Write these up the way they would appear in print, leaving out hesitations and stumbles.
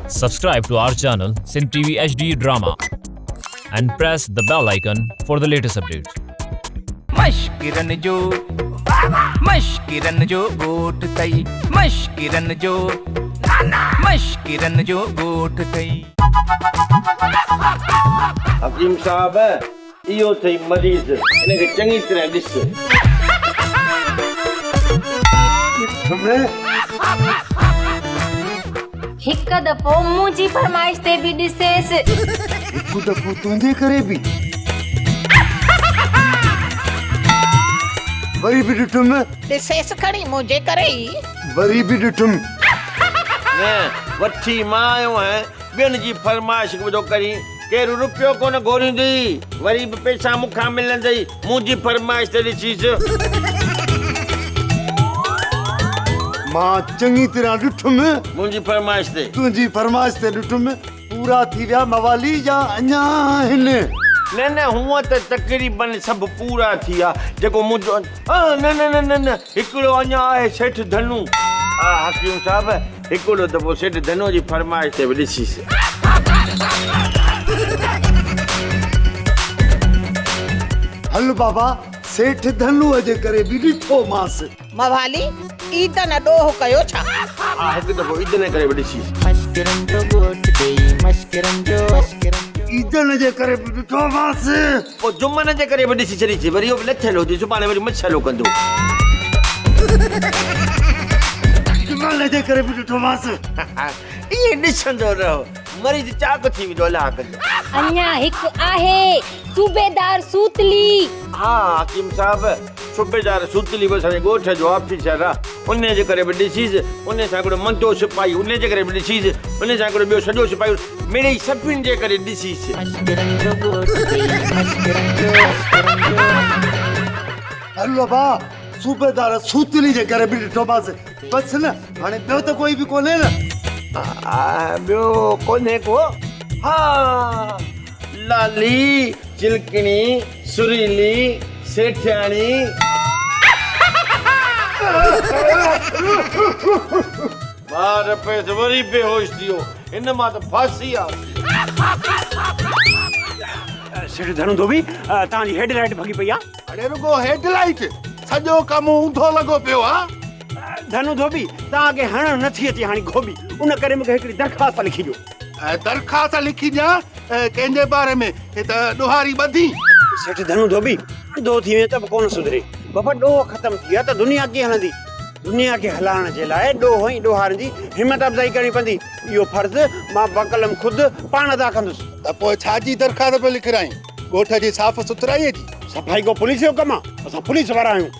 Subscribe to our channel Sindh TV HD Drama and press the bell icon for the latest updates. مشڪرن جو مشڪرن جو ڳوٺ ٿئي مشڪرن جو مشڪرن جو ڳوٺ ٿئي. حڪيم صاحب اهو اٿئي مريض ان کي چڱي طرح ڏس. هڪ دفعو منهنجي فرمائش تي به ڏسيس. هڪ دفعو تنهنجي ڪري به. وري به ڏٺم. ڏسيس کڻي منهنجي ڪري ئي. وري به ڏٺم. نه وٺي مان آيو آهيان ٻين جي فرمائش به ٿو ڪرين. ڪير روپيو ڪونه گهوريندئي، وري به پئسا مون کان ملندئي، منهنجي فرمائش تي ڏسيس. مان چڱي طرح ڏٺم. منهنجي فرمائش تي. تنهنجي فرمائش تي ڏٺم. پورا ٿي ويا موالي يا اڃا آهن؟ نه نه هونء ته تقريبن سڀ پورا ٿي ويا، جيڪو منهنجو نه نه نه نه نه هڪڙو اڃا آهي سيٺ ڌنو. ها حڪيم صاحب هڪڙو دفعو سيٺ ڌنو جي فرمائش تي به ڏسيس. هل بابا سيٺ ڌنوء جي ڪري به ڏٺومانس. موالي عيدن ڏوهه ڪيو ڇا؟ ها هڪ دفعو عيدن جي ڪري به ڏسيس. عيدن جي ڪري به ڏٺومانس. پوء جمن جي ڪري به ڏسي ڇڏيس، وري اهو به لٿل هجي، سڀاڻي وري مڇلو ڪندو. جمن جي ڪري به ڏٺومانس. ائين ڏسندو رهو، مريض چاق ٿي ويندو، الله ڪندو. اڃا هڪ آهي، صوبيدار سوتلي. ها حاڪم صاحب، صوبيدار سوتلي به اسان جي ڳوٺ جو آفيسر آ، انهيء جي ڪري به ڏسيس، انهيء سان هڪڙو مندو سپاهي، انهيء جي ڪري به ڏسيس، انهيء سان هڪڙو ٻيو سڄو سپاهي، مڙئي سڀن جي ڪري ڏسيس. هل ابا، صوبيدار سوتلي جي ڪري به ڏٺومانس. بس نه، هاڻي ٻيو ته ڪوئي به ڪونهي نه؟ ٻيو ڪونهي ڪو. ها، لالي، چلڪڻي، سريلي، سيٺياڻي. ٻار پيس وري بيهوش ٿي ويو. هن مان ته ڦاسي آ. سيٺ ڌنو ڌوٻي، توهان جي هيڊ لائيٽ ڀڳي پئي آ. اڙي رڳو هيڊ لائيٽ، سڄو ڪم اونڌو لڳو پيو آ. ڌنو ڌوٻي، توهان کي هڻڻ نه ٿي اچي هاڻي گهوٻي، ان ڪري مون کي هڪڙي درخواست لکي ڏيو. درخواست لکي ڏيان؟ ڪنهن جي باري ۾؟ هي ته ڏوهاري ٻڌي. سيٺ ڌنو ڌوٻي، انڌو ٿي وڃي ته به ڪونه سڌري. بابا ڏوهه ختم ٿي ويا ته دنيا ڪيئن هلندي؟ دنيا کي هلائڻ جي لاء ڏوهه ۽ ڏوهارين جي همت افزائي ڪرڻي پوندي. اهو فرض مان بقلم خود پاڻ ادا ڪندس. ته پوء ڇا جي درخواست پيو لکرائين؟ ڳوٺ جي صاف سٿرائيء جي؟ صفائي ڪو پوليس جو ڪم آ؟ اسان پوليس وارا آهيون.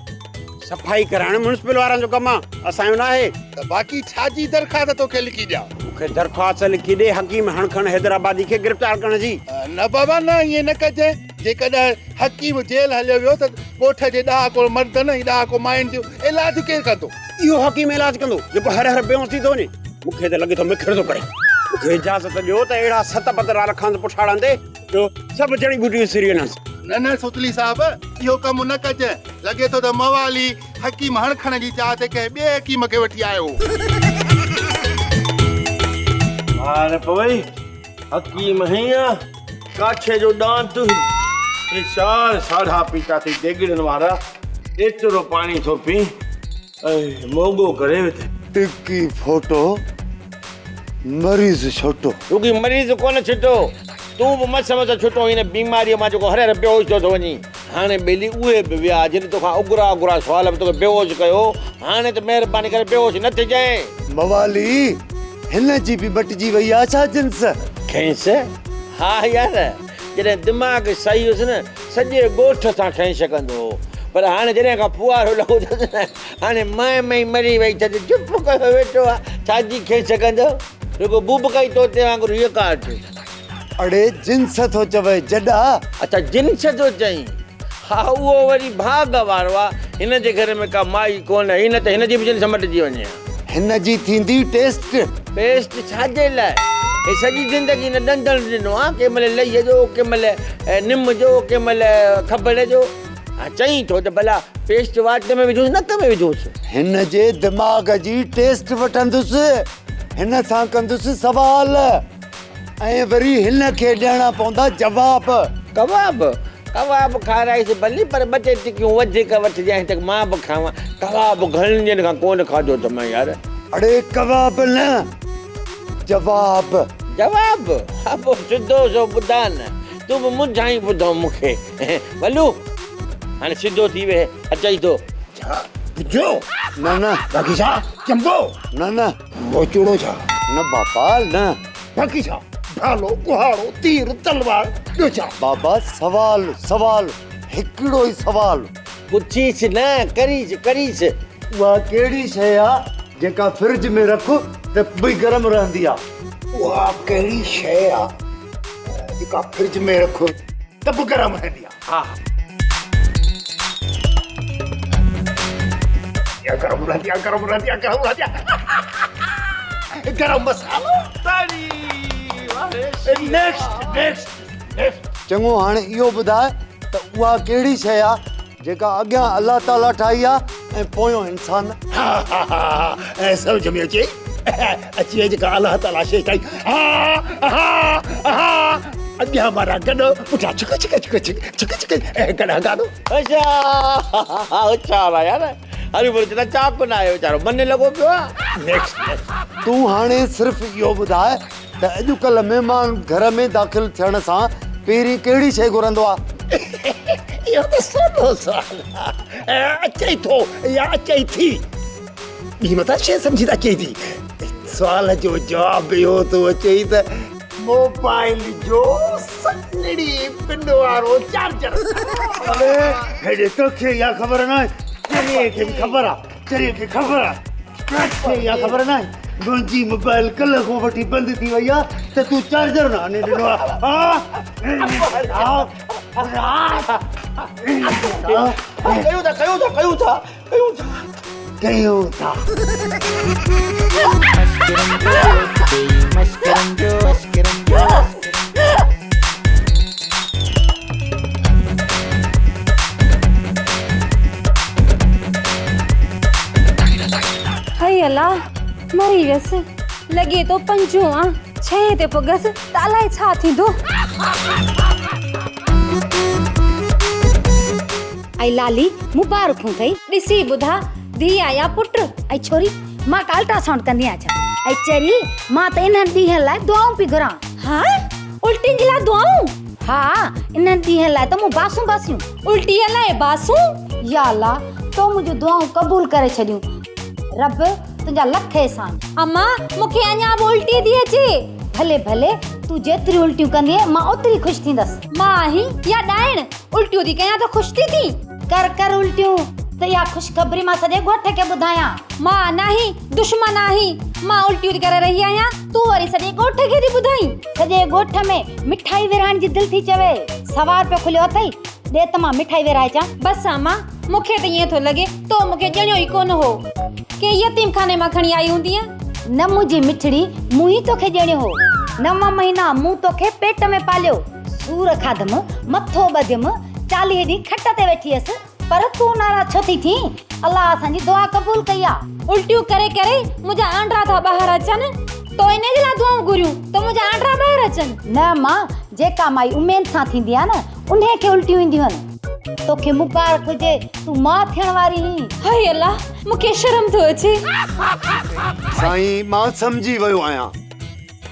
صفائي ڪرائڻ ميونسپل وارن جو ڪم آ، اسان جو ناهي. ته باقي ڇا جي درخواست توکي لکي ڏيان؟ مون کي درخواست لکي ڏي حڪيم هڻکڻ حيدرآبادي کي گرفتار ڪرڻ جي. نه بابا نه، ائين نه ڪجانء. جيڪڏهن حڪيم جيل هليو ويو ته ڳوٺ جي ڏهاڪو مردن ۽ ڏهاڪو ماين جو علاج ڪير ڪندو؟ اهو حڪيم علاج ڪندو جيڪو هر هر بيهوش ٿي ٿو وڃي. مون کي ته لڳي ٿو مکڙ ٿو ڪري. مون کي اجازت ڏيو ته اهڙا ست پترا رکانس پڇاڙن تي جو سڀ جڙي ٻوٽيون سري وڃنس. نه نه سوتلي صاحب اهو ڪم نه ڪجانء. لڳي ٿو ته موالي حڪيم هڻ کڻ جي جاء تي ڪنهن ٻئي حڪيم کي وٺي آيو هو. مار پوي حڪيم هينئن ڪاڇي جو ڏانت هي چار ساڍا پيتا اٿئي ديڳڙين وارا ايترو پاڻي ٿو پي ۽ موڳو ڪري وڌئي. ٽڪي ڦوٽو مريض ڇٽو. رڳي مريض ڪونه ڇٽو تون به مس مس ڇٽو هين بيماريء مان جيڪو هر هر بيهوش ٿيو ٿو وڃين. هاڻي ٻيلي اهي به ويا جن توکان اگرا اگرا سوال به توکي بيهوش ڪيو هاڻي ته مهرباني ڪري بيهوش نه ٿجانء. موالي هن جي به مٽجي وئي آ ڇا جنس؟ کينس؟ ها يار جڏهن دماغ صحيح هيس نه سڄي ڳوٺ سان کينس ڪندو هو پر هاڻي جڏهن کان ڦوهارو لڳو اٿس نه هاڻي مئي مئي مري وئي اٿس چپ ڪيو ويٺو آ ڇا جي کينس ڪندو رڳو بوبڪائي طوطي وانگر هيء ڪاٺ. اڙي جنس ٿو چوي جڏا. اڇا جنس ٿو چئين. ها اهو وري ڀاڳ وارو آ. هن جي گهر ۾ ڪا مائي ڪونه هئي نه ته هن جي به جنس مٽجي وڃي ها. هن جي ٿيندي ٽيسٽ. پيسٽ ڇا جي لاء؟ هي سڄي زندگي هن ڏندڻ ڏنو آ ڪنهن مهل لئي جو ڪنهن مهل نم جو ڪنهن مهل کبڙ جو. ها چئين ٿو ته ڀلا پيسٽ وات ۾ وجهونس نڪ ۾ وجهونس. هن جي دماغ جي ٽيسٽ وٺندس. هن سان ڪندس سوال ۽ وري هن کي ڏيڻا پوندا جواب. ڪباب؟ ڪباب کارائيس ڀلي پر ٻه ٽي ٽڪيون وڌيڪ وٺجانء ته مان به کاوان. ڪباب گهڻن ڏينهن کان ڪونه کاڌو اٿم يار. اڙي ڪباب نه، جواب. جواب؟ ها پوء سڌو سو ٻڌاء نه. تون به منجهائين ٻڌو مون کي. ولو، هاڻي سڌو ٿي ويهه، اچئي ٿو. ڇا ٻڌيو؟ نه نه. باقي ڇا چنبو؟ نه نه. موچڙو ڇا؟ نه بابا نه. باقي ڇا؟ ڀالو، ڪهاڙو، تير، تلوار، ٻيو ڇا؟ بابا سوال سوال هڪڙو ئي سوال. پڇيس نه، ڪريس ڪريس. اها ڪهڙي شيء آ جيڪا فرج ۾ رک ته به گرم رهندي آ؟ اها ڪهڙي شيء آ جيڪا فرج ۾ رک ته به گرم رهندي آ؟ ها. گرم رهندي آ گرم رهندي آ گرم رهندي آ گرم مسالو. تاڙي واري نيڪسٽ نيڪسٽ نيڪسٽ. چڱو هاڻي اهو ٻڌاء ته اها ڪهڙي شيء آ جيڪا اڳيان الله تعاليٰ ٺاهي آ ۽ پويون انسان. ها ها ها ها سمجهه ۾ اچي اچي وئي جيڪا الله تعاليٰ شيء ٺاهي ها ها ها اڳيان مارا گڏ پٺيان ڇڪ ڇڪ ڇڪ ڇڪ ڇڪ ڇڪ گڏهه گاڏو. اڇا هوشيار آ يار هري ڀري چوندا چاڪ نه آهي ويچارو من لڳو پيو آ. Next next. تون هاڻي صرف اهو ٻڌاء ته اڄڪلهه مهمان گهر ۾ داخل ٿيڻ سان پهرين ڪهڙي شيء گهرندو آ؟ اهو ته سولو سوال آ. اچئي ٿو يا اچئي ٿي. ٻي متان شيء سمجهي ته اچئي ٿي. سوال جو جواب اهو ٿو اچئي ته موبائل جو سنهڙي پن وارو چارجر. اڙي هيڏي توکي اها خبر ناهي، چريي کي به خبر آ. چريي کي خبر آ. توکي اها خبر ناهي منهنجي موبائل ڪلهه کان وٺي بند ٿي وئي آ ته تون چارجر نه آڻي ڏنو آ. ڪيون ٿا ڪيون ٿا ڪيون ٿا ڪيون ٿا ڪيون ٿا. هائي الا مري ويس لڳي ٿو پنجون آ ڇهين تي پڳس ته الائي ڇا ٿيندو. ائي لالي مبارڪون ٿئي. ڏسي ٻڌا ڌيء آ يا پٽ. ائي ڇوري مان ڪا الٽرا سائونڊ ڪندي آهيان ڇا. ائي چري مان ته انهن ڏينهن لاء دعائون پئي گهران. ها الٽين جي لاء دعائون. ها انهن ڏينهن لاء ته مون باسون باسيون. الٽيء لاء باسون؟ يا الله تو منهنجون دعائون قبول ڪري ڇڏيون. رب تنهنجا لک احسان. اما مون کي اڃا به الٽي ٿي اچي. ڀلي ڀلي تون جيتريون الٽيون ڪندينء مان اوتري خوش ٿيندس. مان آهين يا ڏائڻ الٽيون ٿي ڪيان ته خوش ٿي ٿين. ڪر ڪر الٽيون ته اها خوشخبري مان سڄي ڳوٺ کي ٻڌايان. مان ناهين دشمن آهين. مان الٽيون ٿي ڪري رهي آهيان تون وري سڄي ڳوٺ کي ٿي ٻڌائين. سڄي ڳوٺ ۾ مٺائي ورهائڻ جي دل ٿي چوي. سوا رپيو کليو اٿئي، ڏي ته مان مٺائي ورهائي اچان. بس امان، مون کي ته ائين ٿو لڳي تو مون کي ڄڻيو ئي ڪونه هو. ڪنهن يتيم خاني مان کڻي آئي هوندينء. نه منهنجي مٺڙي، مون ئي توکي ڄڻيو هو. نو مهينا مون توکي پيٽ ۾ پاليو. سور کاڌم، مٿو ٻڌيم، 40 ڏينهن کٽ تي ويٺي هيس. پر تون ناراض ڇو ٿي ٿين؟ الله اسان جي دعا قبول ڪئي آ. الٽيون ڪري ڪري منهنجا آنڊرا ٿا ٻاهر اچن. تو انهي جي لاء دعائون گهريون ته منهنجا آنڊرا ٻاهر اچن. نه مان، جيڪا مائي اميد سان ٿيندي آ نه، انهي کي الٽيون اينديون آهن. توکي مبارڪ هجي، تون ماء ٿيڻ واري هين. هائي الله، مون کي شرم ٿو اچي. سائين، مان سمجهي ويو آهيان.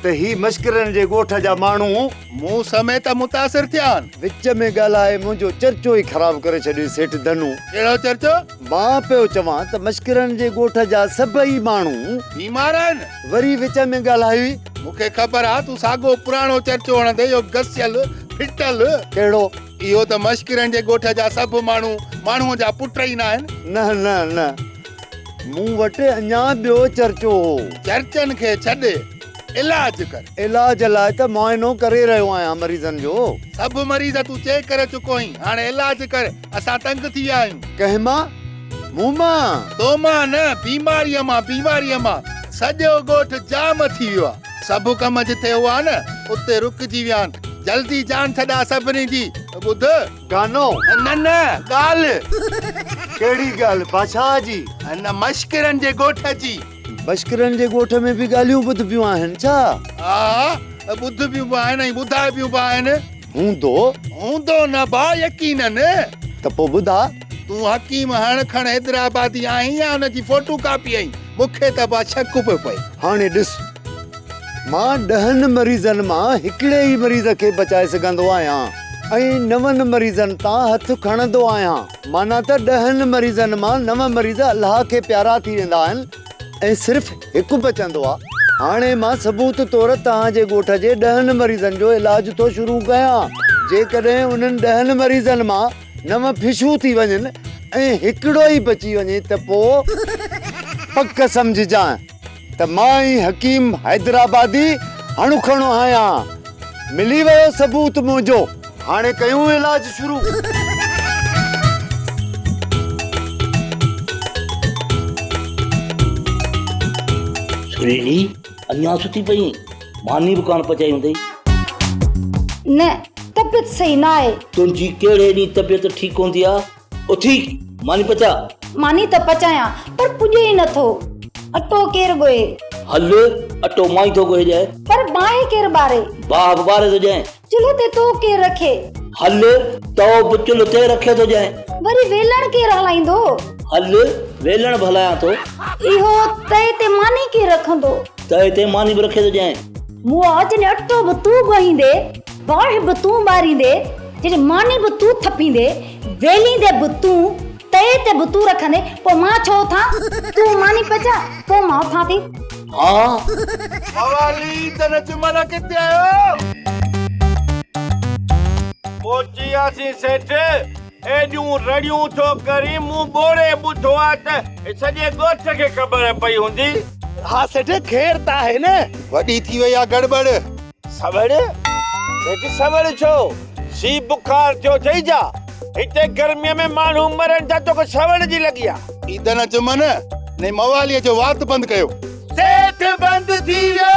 ته هي مشڪرن جي ڳوٺ جا ماڻهو. مون سميت متاثر ٿيا آهن. وچ ۾ ڳالهائي منهنجو چرچو ئي خراب ڪري ڇڏيو سيٺ ڌنو. ڪهڙو چرچو؟ مان پيو چوان ته مشڪرن جي ڳوٺ جا سڀئي ماڻهو. بيمار آهن. وري وچ ۾ ڳالهايوئي. مون کي خبر آ تون ساڳو پراڻو چرچو هڻندين اهو گسيل، ڦٽل. ڪهڙو؟ اهو ته مشڪرن جي ڳوٺ جا سڀ ماڻهو ماڻهوء جا پٽ ئي ناهن. نه نه نه. مون وٽ اڃا ٻيو چرچو هو. چرچن کي ڇڏ، علاج ڪر. علاج لاء ته معائنو ڪري رهيو آهيان مريضن جو. سڀ مريض تون چيڪ ڪري چڪو آهين، هاڻي علاج ڪر، اسان تنگ ٿي ويا آهيون. ڪنهن مان؟ مون مان؟ تو مان نه، بيماريء مان، بيماريء مان. سڄو ڳوٺ جام ٿي ويو آهي. سڀ ڪم جتي هئا نه، اتي رڪجي ويا آهن. جلدي جان ڇڏاء سڀني جي. ٻڌ! گانو؟ نه نه، ڳالهه. ڪهڙي ڳالهه بادشاهه جي؟ نه مشڪرن جي ڳوٺ جي. مشڪرن جي ڳوٺ ۾ به ڳالهيون ٻڌبيون آهن ڇا؟ ها، ٻڌبيون به آهن ۽ ٻڌائبيون به آهن. هوندو؟ هوندو نه ڀاء يقينن. ته پوء ٻڌاء. تون حڪيم هڻ کڻ حيدرآبادي آهين يا ان جي فوٽو ڪاپي آهين؟ مون کي ته ڀاء شڪ پيو پئي. هاڻي ڏس، مان ڏهن مريضن مان هڪڙي ئي مريض کي بچائي سگهندو آهيان ۽ نون مريضن تان هٿ کڻندو آهيان. معنيٰ ته ڏهن مريضن مان نو مريض الله کي پيارا ٿي ويندا آهن ۽ صرف هڪ بچندو آ. هاڻي مان ثبوت طور توهان جي ڳوٺ جي ڏهن مريضن جو علاج ٿو شروع ڪيان. جيڪڏهن انهن ڏهن مريضن مان نو ڦشو ٿي وڃن ۽ هڪڙو ئي بچي وڃي ته پوء پڪ سمجهجانء ته مان ئي حڪيم حيدرآبادي هڻ کڻ آهيان. ملي ويو ثبوت منهنجو. هاڻي ڪيون علاج شروع. سريلي، اڃا ستي پئي آهين؟ ماني به ڪانه پچائي هوندئي؟ نه، طبيعت صحيح نه آهي. تنهنجي ڪهڙي ڏينهن طبيعت ٺيڪ هوندي آ؟ اٿي ماني پچاء. ماني ته پچايان پر پڄي ئي نٿو. اٽو ڪير ڳوهي؟ هل اٽو مان ئي ٿو ڳوهي ڏيانء. پر باهه ڪير ٻاري؟ باهه به ٻاري ٿو ڏيانء. چلهه تي تئو ڪير رکي؟ هل تئو به چلهه تي رکي ٿو ڏيانء. وري ويلڻ ڪير هلائيندو؟ هل ويلڻ به هلايان ٿو. اهو تئي تي ماني ڪير رکندو؟ تئي تي ماني به رکي ٿو ڏيانء. مئا جڏهن اٽو به تون ڳوهيندي، باهه به تون ٻاريندي، جڏهن ماني به تون ٿڦيندي، ويليندي به تون، تئي تي به تون رکندي، پوء مان ڇو اٿان؟ تون ماني پچاء، پوء مان اٿان ٿي. ها. موالي تن جمن ڪٿي آهيو؟ پهچي وياسين سيٺ، ايڏيون رڙيون ٿو ڪرين، مون ٻوڙي ٻڌو آ ته سڄي ڳوٺ کي خبر پئي هوندي. ها سيٺ، خير ته آهي نه؟ وڏي ٿي وئي آ گڙٻڙ. سوڙ؟ سيٺ سوڙ ڇو؟ سي بخار ٿيو اٿئي ڇا؟ هتي گرميء ۾ ماڻهو مرن ٿا توکي سوڙ جي لڳي آ. عيدن جمن ني مواليء جو وات بند ڪيو. سيٺ بند ٿي ويو.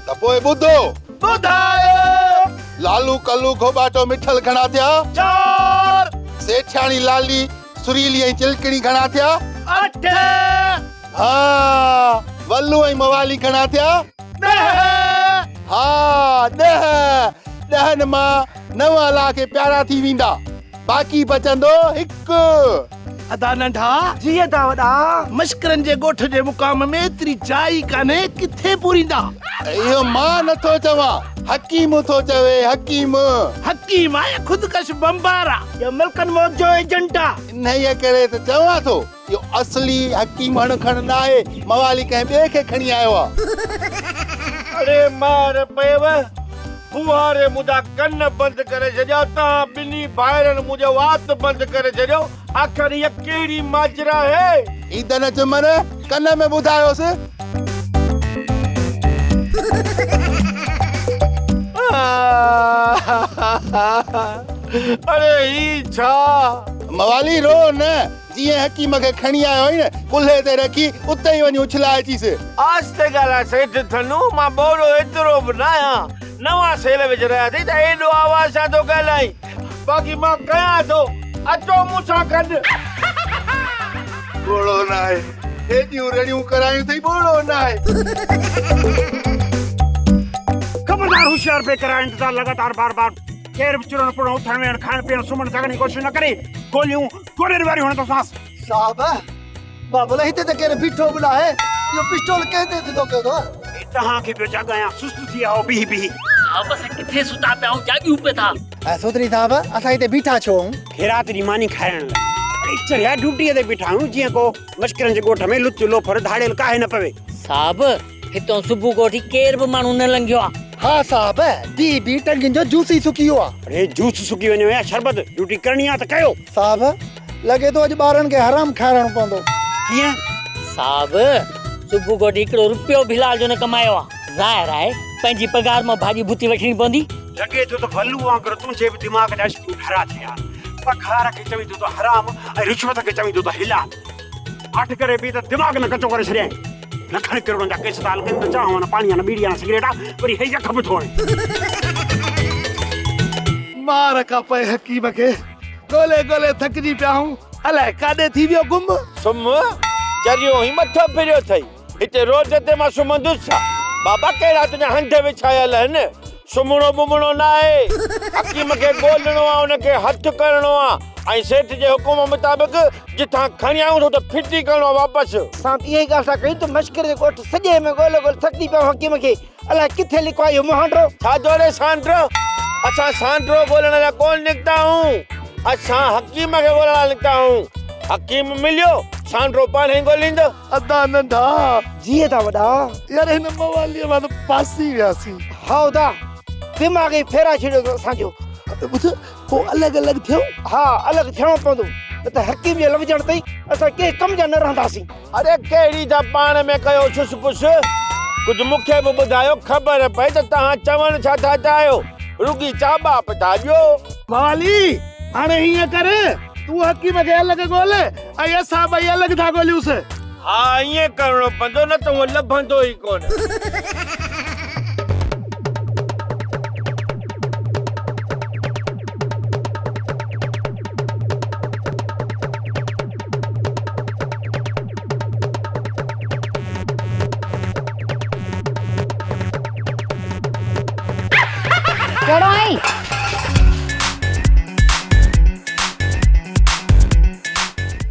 ته پوء ٻڌو. ٻڌايو. لالو ڪلو گهوٻاٽو مٺل گهڻا ٿيا؟ چار. سيٺياڻي لالي سريلي ۽ چلڪڻي گهڻا ٿيا؟ اٺ. ها ولو ۽ موالي گهڻا ٿيا؟ ڏهه. ها ڏهه. ڏهن مان نو الله کي پيارا ٿي ويندا. باقي بچندو هڪ. ادا ننڍا. جي ادا وڏا. مشڪرن جي ڳوٺ جي مقام ۾ ايتري جاء ئي ڪانهي، ڪٿي پوريندا؟ اهو مان نٿو چوان، حڪيم ٿو چوي، حڪيم. حڪيم آ يا خودڪش بمبار آ؟ يا ملڪن موت جو ايجنٽ آ؟ انهيء ڪري ته چوان ٿو. اهو اصلي حڪيم هڻ کڻ ناهي، موالي ڪنهن ٻئي کي کڻي آيو آ. اڙي مار پيو، ڦوهاري منهنجا ڪن بند ڪري ڇڏيا، توهان ٻنهي ڀائرن منهنجو وات بند ڪري ڇڏيو، آخر هيء ڪهڙي ماجرا آهي؟ عيدن جمن ڪن ۾ ٻڌايوس. اڙي هي ڇا؟ موالي رو نه، جيئن حڪيم کي کڻي آيو آهين نه، ڪلهي تي رکي اتي ئي وڃي اڇلائي اچيس. آهستي ڳالهاء سيٺ ٿنو، مان ٻوڙو ايترو به ناهيان. نوان سيل وجهرايا اٿئي ته ايڏو آواز سان ٿو ڳالهائين. باقي مان ڪيان ٿو، اچو مون سان گڏ. ٻوڙو ناهي، هيڏيون رڙيون ڪرايون اٿئي، ٻوڙو ناهي. خبردار هوشيار بيقرار انتظار لڳاتار بار بار ڪير به چرڻ پرڻ اٿڻ ويهڻ کائڻ پيئڻ سمهڻ جاڳڻ جي ڪوشش نه ڪري گوليون گوڏن واريون هڻندوسانس. صاحب، بابل هتي ته ڪير بيٺو به ناهي، اهو پسٽول ڪنهن تي سڌو ڪيو اٿو؟ توهان کي پيو جاڳايان، سست ٿي ويا آهيو بيهي بيهي. صاحب اسان ڪٿي ستا پيا آهيون، جاڳيون پئي ٿا. سوڌري صاحب، اسان هتي بيٺا ڇو آهيون؟ خيرات جي ماني کائڻ لاء. اڙي چريا ڊيوٽيء تي بيٺا آهيون، جيئن ڪو مشڪرن جي ڳوٺ ۾ لچ، لوفر، ڌاڙيل ڪاهي نه پوي. صاحب، هتان صبح کان وٺي ڪير به ماڻهو نه لنگهيو آ. ها صاحب، بيهي بيهي ٽنگين جو جوس ئي سڪي ويو آ. اڙي جوس سڪي وڃيو يا شربت، ڊيوٽي ڪرڻي آ ته ڪيو. صاحب، لڳي ٿو اڄ ٻارن کي حرام کارائڻو پوندو. ڪيئن؟ صاحب، صبح کان وٺي هڪڙو رپيو به هلال جو نه ڪمايو آ. ظاهر آهي، پنهنجي پگهار مان ڀاڄي ڀتي وٺڻي پوندي. لڳي ٿو ته ولو وانگر تنهنجي به دماغ جا اسڪرو ڍرا ٿيا آهن. پگهار کي چوين ٿو ته حرام ۽ رشوت کي چوين ٿو ته حلال. هٺ ڪري بيهه ته دماغ نه ڪچو ڪري ڇڏيانء. لکن ڪروڙن جا ڪيس ٿا هل ڪن ته چانهه نه پاڻي نه ٻيڙي نه سگريٽ آ وري هي يک به ٿو هڻي. مار کان پئي حڪيم کي ڳولي ڳولي ٿڪجي پيا آهيون الائي ڪاڏي ٿي ويو گم. سم، چريو هين مٿو ڦريو اٿئي. هتي روڊ تي مان سمهندس ڇا؟ بابا ڪهڙا تنهنجا هنڌ وڇايل آهن؟ سمهڻو ٻمهڻو ناهي. حڪيم کي ڳولڻو آ، ان کي هٿ ڪرڻو آ ۽ سيٺ جي حڪم مطابق جتان کڻي آيون ٿو ته ڦٽي ڪرڻو آ واپس. اسان ته اها ئي ڳالهه ٿا ڪيون ته مشڪري جي ڳوٺ سڄي ۾ ڳولي ڳولي ٿڪجي پيا آهيون حڪيم کي. الائي ڪٿي لڪو آهي اهو مهانڊو. ڇا جو ري سانڊرو؟ اسان سانڊرو ڳولڻ لاء ڪونه نڪتا آهيون. اسان حڪيم کي ڳولڻ لاء نڪتا آهيون. حڪيم مليو، سانڊرو پاڻهي ڳوليندو. ادا ننڍا. جي ادا وڏا. يار هن مواليء مان ته ڦاسي وياسين. ها ادا، دماغ ئي ڦيرائي ڇڏيو اٿس اسان جو. ٻڌ، پوء الڳ الڳ ٿيون؟ ها الڳ ٿيڻو پوندو، نه ته حڪيم جي لڀجڻ تائين اسان ڪنهن ڪم جا نه رهنداسين. اڙي ڪهڙي ٿا پاڻ ۾ ڪيو سس پس؟ ڪجهه مون کي به ٻڌايو، خبر پئي ته توهان چوڻ ڇا ٿا چاهيو؟ رڳي چاٻا پيا ٿا ڏيو. موالي، هاڻي هيئن ڪر، تون حڪيم کي الڳ ڳول ۽ اسان ٻئي الڳ ٿا ڳوليونس. ها ائين ڪرڻو پوندو، نه ته هو لڀندو ئي ڪونه. ڪهڙو آهين؟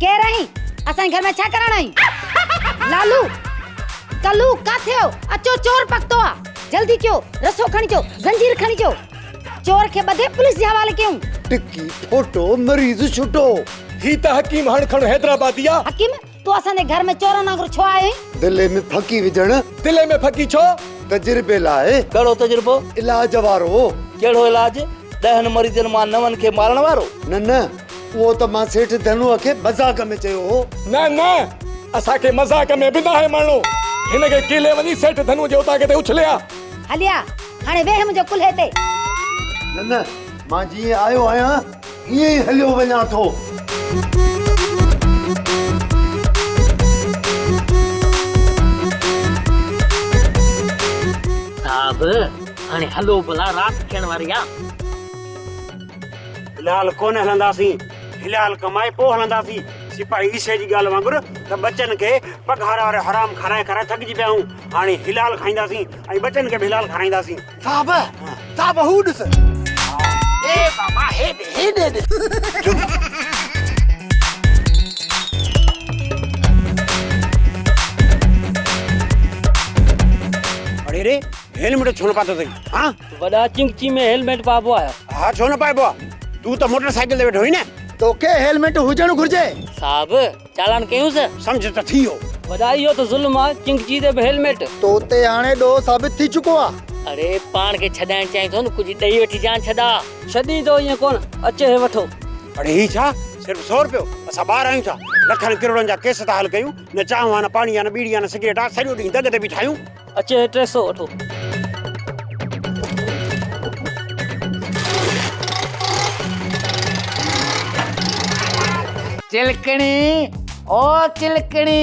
ڪير آهين؟ اسان جي گهر ۾ ڇا ڪرڻ آئين؟ لالو، ڪلو، ڪاٿي آهيو؟ اچو چور پڪتو آ. جلدي ڪيو، رسو کڻي اچو، زنجير کڻي اچو. چور کي ٻڌي پوليس جي حوالي ڪيون. ٽڪي ڦوٽو مريض ڇٽو. هي ته حڪيم هڻ کڻ حيدرآبادي آ. حڪيم، تون اسان جي گهر ۾ چورن وانگر ڇو آيو آهين؟ دلي ۾ ڦڪي وجهڻ. دلي ۾ ڦڪي ڇو؟ تجربي لاء. ڪهڙو تجربو؟ علاج وارو. ڪهڙو علاج؟ ڏهن مريضن مان نون کي مارڻ وارو؟ نه نه، اهو ته مان سيٺ ڌنوء کي مذاق ۾ چيو هو. نه نه، اسان کي مذاق ۾ به ناهي مرڻو. هن کي ڪيلي وڃي سيٺ ڌنوء جي اوطاق تي اڇلي آ. هليا، هاڻي ويهه منهنجي ڪلهي تي. نه نه، مان جيئن آيو آهيان، ائين ئي هليو وڃان ٿو. صاحب، هاڻي هلو ڀلا، رات ٿيڻ واري آ. في الحال ڪونه هلنداسين. في الحال ڪمائي پوء هلنداسين. سپاهي عيسي جي ڳالهه وانگر ته ٻچن کي پگهار وارو حرام کارائي کارائي ٿڪجي پيا آهيون. هاڻي حلال کائينداسين ۽ ٻچن کي به حلال کارائينداسين. صاحب صاحب هو ڏس. اي بابا هيڏي هيڏي ڏس. اڙي ري هيلمٽ ڇو نه پاتو اٿئي ها؟ وڏا چنگچي ۾ هيلميٽ پائبو آهي. ها ڇو نه پائبو آهي تون ته موٽر سائيڪل تي ويٺو هئين نه. توکي هيلمٽ هجڻ گهرجي. صاحب چالان ڪيونس. سمجهه ته ٿي ويو. وڏا اهو ته ظلم آ چنگچي تي به هيلميٽ. تو تي هاڻي ڏوهه ثابت ٿي چڪو آ. اڙي پاڻ کي ڇڏائڻ چاهين ٿو نه ڪجهه ڏئي وٺي جان ڇڏا. ڇڏيندو ائين ڪونه اچ هي وٺو. اڙي هي ڇا صرف سو روپيو اسان ٻار آهيون ڇا لکن ڪروڙن جا ڪيس ٿا حل ڪيون نه چانهه آ نه پاڻي آ نه ٻيڙي آ نه سگريٽ آ سڄو ڏينهن دڳ تي بيٺا آهيون. اچ هي 300 وٺو. چلڪڻي او چلڪڻي.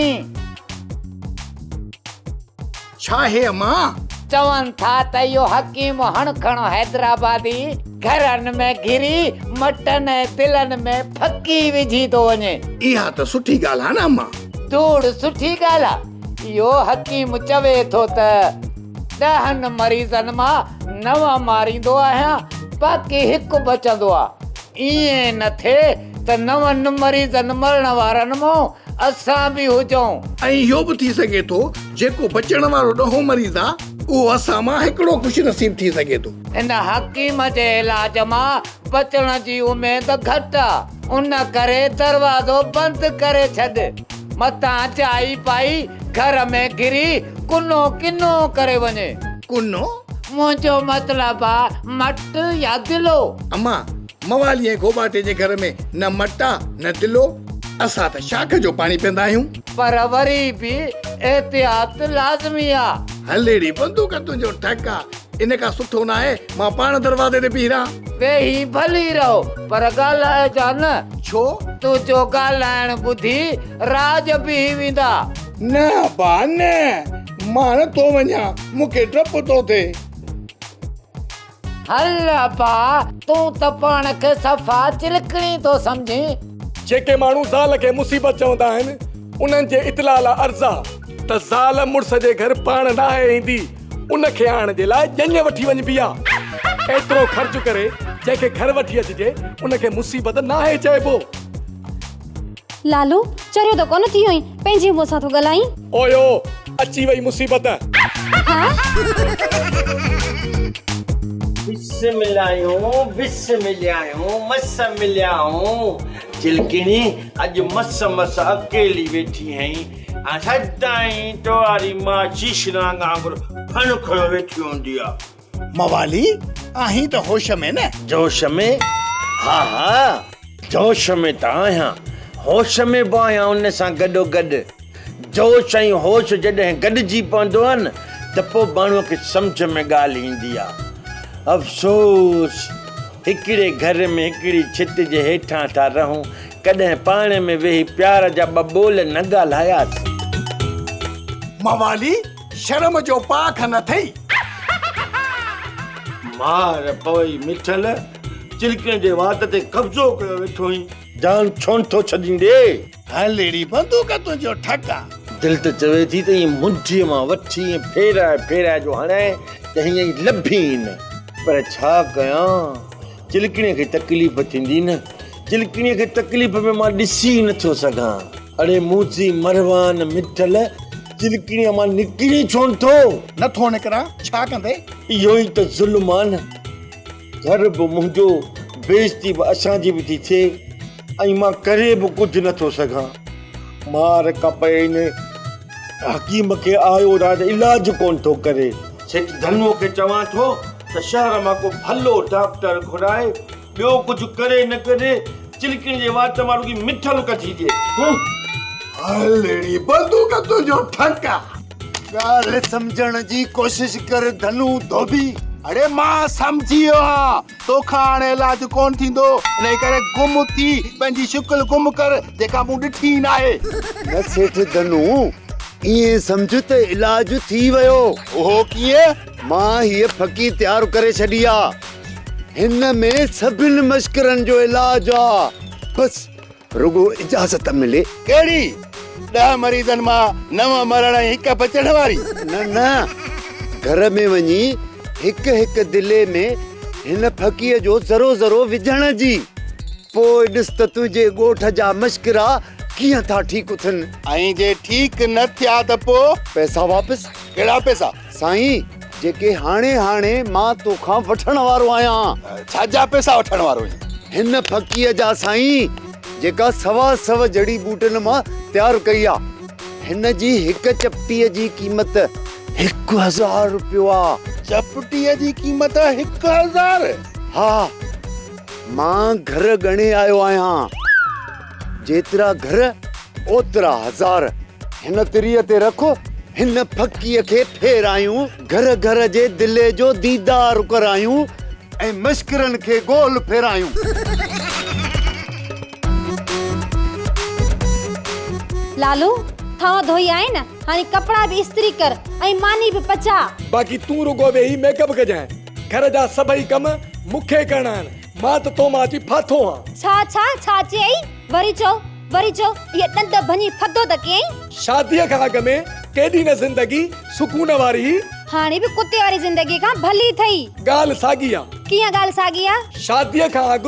ڇا هي امان؟ چون ٿا ته اهو حڪيم هڻ کڻ حيدرآبادي گهرن ۾ گهري مٽن ۽ دلن ۾ ڦڪي وجهي ٿو وڃي. اها ته سٺي ڳالهه آ نه امان. ڌوڙ سٺي ڳالهه آ. اهو حڪيم چوي ٿو ته ڏهن مريضن مان نو ماريندو آهيان، باقي هڪ بچندو آ. ائين نه ٿئي ته نون مريضن مرڻ وارن مان اسان به هجون. ۽ اهو به ٿي سگهي ٿو جيڪو بچڻ وارو ڏهون مريض آ، اهو اسان مان هڪڙو خوش نصيب ٿي سگهي ٿو. هن حڪيم جي علاج مان بچڻ جي اميد گهٽ آ، ان ڪري دروازو بند ڪري ڇڏ. متان چائي پائي گهر ۾ گهري ڪنو ڪنو ڪري وڃي. ڪنو؟ منهنجو مطلب آ مٽ يا دلو. امان، موالي ۽ گهوٻاٽي جي گهر ۾ نه مٽ آ نه دلو. اسان ته شاخ جو پاڻي پيئندا آهيون. پر وري به احتياط لازمي آ. هليڙي بندوق تنهنجو ٺڪ آ. ان کان سٺو ناهي مان پاڻ دروازي تي بيهي رهان. ويهي ڀلي رهو پر ڳالهائجان نه. ڇو؟ تنهنجو ڳالهائڻ ٻڌي راڄ بيهي ويندا. نه ابا نه، مان نه ٿو وڃان، مون کي ڊپ ٿو ٿئي. هل ابا، تون ته پاڻ کي صفا چلڪڻي ٿو سمجهين. جيڪي ماڻهو زال کي مصيبت چوندا آهن، انهن جي اطلاع لاء عرض آ ته زال مڙس جي گهر پاڻ ناهي ايندي، ان کي آڻڻ جي لاء ڄڃ وٺي وڃبي آ. ايترو خرچ ڪري جنهن کي گهر وٺي اچجي، ان کي مصيبت ناهي چئبو. لالو، چريو ته ڪونه ٿي ويو آهين، پنهنجي منهن سان ٿو ڳالهائين. اويو، اچي وئي مصيبت. ها؟ بس ملايون، بس مليايون، مس مليائون. چلڪڻي، اڄ مس مس اڪيلي ويٺي هئين ۽ سدائين تواري ماء شيشنانگ وانگر ڦڻ کڻيو ويٺي هوندي آ. موالي، آهين ته هوش ۾ نه؟ جوش ۾؟ ها ها، جوش ۾ ته آهيان، هوش ۾ به آهيان ان سان گڏوگڏ. جوش ۽ هوش جڏهن گڏجي پوندو آهي نه ته پوء ماڻهوء کي سمجهه ۾ ڳالهه ايندي آهي. افسوس! هڪڙي گهر ۾ هڪڙي ڇت جي هيٺان ٿا رهون، ڪڏهن پاڻ ۾ ويهي پيار جا ٻه ٻول نه ڳالهاياسين. موالي! شرم جو پاک نه ٿئي. مار پوئي مٺل، چلڪڻ جي وات تي قبضو ڪيو ويٺو آهين. جان ڇونه ٿو ڇڏين ڙي. هل اڙي بندوق تنهنجو ٺڪ آ. دل ته چوي ٿي ته ائين منڍيء مان وٺي ائين ڦيرائي ڦيرائي جو هڻائين ته هيئن ئي لڀين نه. پر ڇا ڪيان، چلڪڻيء کي تڪليف ٿيندي نه. چلڪڻيء کي تڪليف ۾ مان ڏسي ئي نٿو سگهان. اڙي موسي مروان مٺل، چلڪڻيء مان نڪرين ڇونه ٿو؟ نٿو نڪران، ڇا ڪندين؟ اهو ئي ته ظلم آ نه. گهر به منهنجو، بيعزتي به اسان جي به ٿي ٿئي ۽ مان ڪري به ڪجهه نه ٿو سگهان. مار کپي ان حڪيم کي آيو راج علاج ڪونه ٿو ڪري. سيٺ ڌنوء کي چوان ٿو ته شهر مان ڪو ڀلو ڊاڪٽر گهرائي، ٻيو ڪجهه ڪري نه ڪري، چلڪڻي جي وات مان رڳي مٺل ڪڍي ڏي. هل اڙي بندوق تنهنجو ٺڪ آ. ڳالهه سمجهڻ جي ڪوشش ڪر ڌنو ڌوٻي. اڙي مان سمجهي ويو آهيان، توکان هاڻي علاج ڪونه ٿيندو، انهي ڪري گم ٿي پنهنجي شڪل گم ڪر، جيڪا مون ڏٺي ئي ناهي. نه سيٺ ڌنو، ائين سمجهه ته علاج ٿي ويو. اهو ڪيئن؟ مان هيء ڦڪي تيار ڪري ڇڏي آ. هن ۾ سڀن مشڪرن جو علاج آ. بس رڳو اجازت ملي. ڪهڙي؟ ڏهه مريضن مان نو مرڻ ۽ هڪ بچڻ واري؟ نه نه، گهر ۾ وڃي هڪ هڪ دلي ۾ هن ڦڪيء جو ذرو ذرو وجهڻ جي. پوء ڏس ته تنهنجي ڳوٺ جا مشڪرا ڪيئن ٿا ٺيڪ ٿين. ۽ جي ٺيڪ نه ٿيا ته پوء؟ پئسا واپس. ڪهڙا پئسا؟ سائين، جيڪي هاڻي هاڻي مان توکان وٺڻ وارو آهيان. ڇا جا پئسا وٺڻ وارو آهين؟ هن ڦڪيء جا سائين، جيڪا سوا سو جڙي ٻوٽين مان تيار ڪئي آ. هن جي هڪ چپٽيء جي قيمت 1000 رپيو آ. چپٽيء جي قيمت 1000؟ ها، مان گهر ڳڻي آيو آهيان. جيترا گهر، اوترا هزار. هن تريء تي رک، هن ڦڪيء کي ڦيرايون، گهر گهر جي دلي جو ديدار ڪرايون ۽ مشڪرن کي گول ڦيرايون. لالو، ٿانء ڌوئي آئين نه، هاڻي ڪپڙا به استري ڪر ۽ ماني به پچاء. باقي تون رڳو ويهي ميڪ اپ ڪجانء. گهر جا سڀئي ڪم مون کي ڪرڻا آهن. مان ته تو مان اچي ڦاٿو هان. ڇا ڇا ڇا چيئي؟ وري چئو. وري چئو، اهي ڏند ڀڃي ٿڌو ته ڪيائين. شاديء کان اڳ ۾ ڪيڏي نه زندگي سڪون واري هئي. هاڻي به ڪتي واري زندگيء کان ڀلي ٿئي. ڳالهه ساڳي آ. ڪيئن ڳالهه ساڳي آ؟ شاديء کان اڳ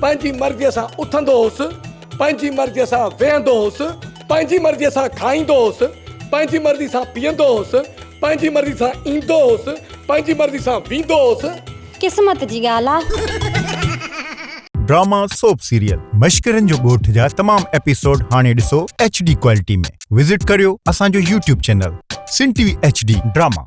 پنهنجي مرضيء سان اٿندو هوس، پنهنجي مرضيء سان ويهندو هوس، پنهنجي مرضيء سان کائيندو هوس، پنهنجي مرضي سان پيئندو هوس، پنهنجي مرضي سان ايندو هوس، پنهنجي مرضي سان ويندو هوس. قسمت جي ڳالهه آ. ڊراما سوپ سيريل مشڪرن جو ڳوٺ جا تمام ايپيسوڊ هاڻي ڏسو ايڇ ڊي ڪوالٽي ۾ وزٽ ڪريو اسان جو YouTube channel Sindh T V H D drama.